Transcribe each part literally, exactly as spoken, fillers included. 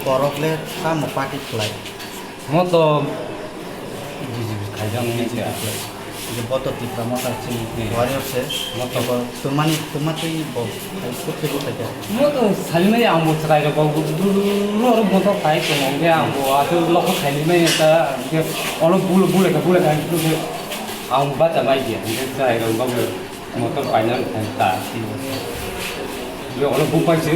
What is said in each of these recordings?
Borok le tamo party khlai? Mo to B J P khaijak nini B J P kha. Khlai. Je boto Tipra Motha chini Hmm. warrior se. Mo to Ebo tumani, tumatwi bo hai kut khe bo khaijak. Mo to salimai ang bo chwrai rok bo ro ro bo to khai tongo. Hwnkhe ang bo aswk lokho khailimai ta hwnkhe olo bul bule kha bule kha hwnkhe ang bo bacha mai dia. Hwnkhe chwrai rok bo Motor paina thang ta. Yo, olo bupai se,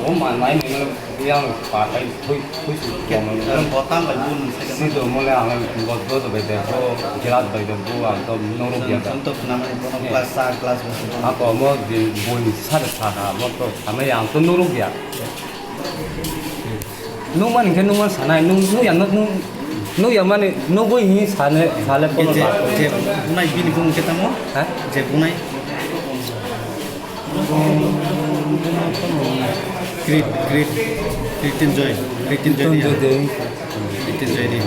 o ma-, mai ni mano yang patai thui, thui su Ke, ko mano. Botang bai bun se Si do mole ang bo do do bai de, bo glass bai de, bo ang to norok ya da. Santo nama ni bono Eh. Glass sa, glass bosi bono. Ako mo di bo ni sa da sa da, mo to sama yang to norok ya. Nukmani hwnkhe nukmani sanai, nuk-, nukya, nuk-, nuk-, nukya mani nugwi hinwi sane, sale Je, pono je, ba. Je bunai bini bung khe tamo? Ha? Je bunai? Greet, greet, greet enjoy, greet enjoy Enjoy dia. Day. Greet enjoy dia.